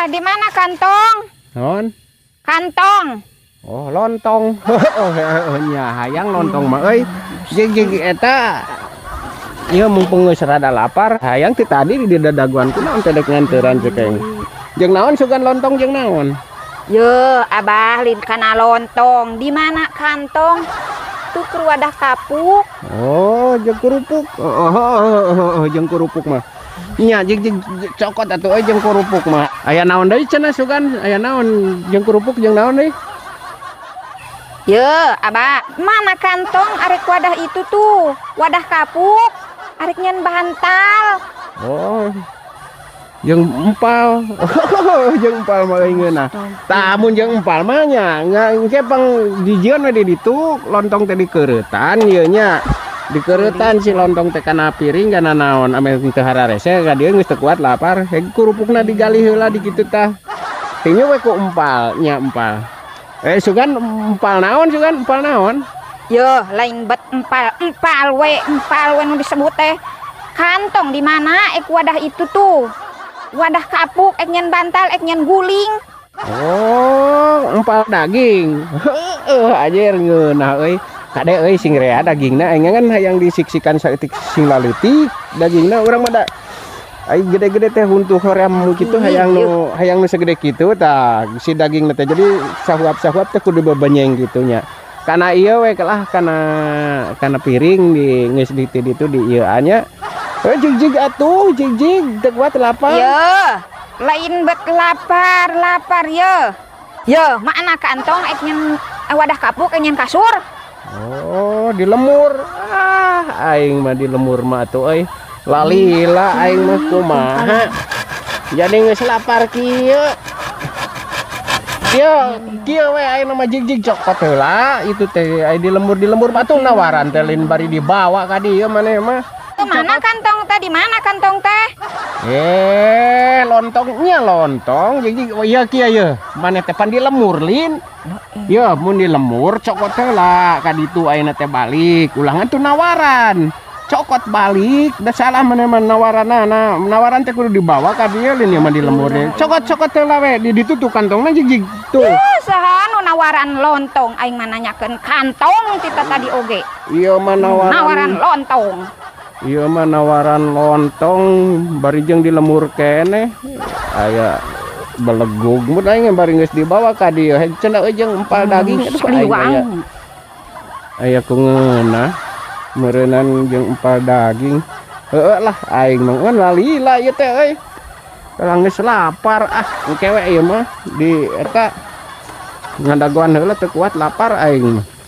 Di mana kantong? Naon? Kantong. Oh, lontong. Oh, nya hayang lontong mah euy. Jig jig eta. Ieu mumpung geus rada lapar, hayang ti tadi di dadaguan, kunaon teh dek nganteran cek aing. Jeung naon sugan lontong, jeung naon? Ye, Abah, lin kana lontong. Di mana kantong? Tuh keur wadah kapuk. Oh, jeung kerupuk. Oh, jeung kerupuk mah. Nya jig jig cokot atuh euy jeung kerupuk mah. Aya naon deui cenah sugan? Aya naon jeung kerupuk, jeung naon deui? Ye, Abah, mana kantong arek wadah itu tuh? Wadah kapuk. Arek nyen bantal. Oh. Jeung empal. Jeung empal mah euy ngeunah. Tah, mun jeung empal mah nya engke pang dijieun we di ditu, lontong teh dikeuretan ieu nya. Dikeuretan si lontong teh kana piring, kana naon, ame teu hararese ka dieu geus teu kuat lapar. Heg kerupukna digalih heula di kitu tah. Tinju we ku empal nya, empal. Eh, sugan empal naon, sugan empal naon? Yo, lain bet empal, empal we, empal we nu disebut teh. Kantong di mana ek wadah itu tuh? Wadah kapuk, ek nyen bantal, ek nyen guling. Oh, empal daging. Heeh, anjir ngeunah euy. Kade euy, sing rea dagingna, aing kan hayang disiksikan saeutik sing laleutik dagingna, urang mah da ai gede-gede teh huntuh hoream kitu, hayang nu segede kitu tah si dagingna teh, jadi sahuap-sahuap teh kudu bebenyeng kitu nya. Kana ieu we lah, kana kana piring di geus di ditu di ieu nya. Eh, jig-jig atuh, jig-jig teu kuat lapar. Yo, lain bet lapar, lapar ye. Yo, mana kantong ek nyen wadah kapuk, ek nyen kasur. Oh, di lemur. Ah, aing mah di lemur mah atuh euy. Lalila aing mah kumaha. Jadi geus lapar kieu. Kieu kieu we aing mah, jig-jig cokot heula itu teh, ai di lembur mah tuh nawaran teh lain bari dibawa ka dieu maneh mah. Mana kantong teh? Di mana kantong teh? Eh, lontongnya lontong jig-jig. Oh iya, kieu ye. Maneh teh pan di lemur lin. Ya, mun di lemur cokot heula ka ditu ayeuna teh balik. Ulangan tuh nawaran. Cokot balik, da salah maneh mah nawaranana. Nawaran teh kudu dibawa ka dieu lin, ieu mah di lemur deh. Cokot cokot heula we di ditu tuh kantongna, jig-jig tuh. Eh, saha nu nawaran lontong? Aing mah nanyakeun kantong tita tadi oge. Ieu mah nawaran. Nawaran lontong. Ieu mah nawaran lontong bari jeung di lemur keneh. Aya belegug mun aing bari geus dibawa ka dieu. Heg cenah euy jeung empal daging, aduh aing aya. Aya ku ngeunah meureunan jeung empal daging. Heueuh lah, aing mah ngan lalila ieu teh euy. Kalau geus lapar ah, engke we ieu mah di eta ngadagoan heula, teu kuat lapar aing mah.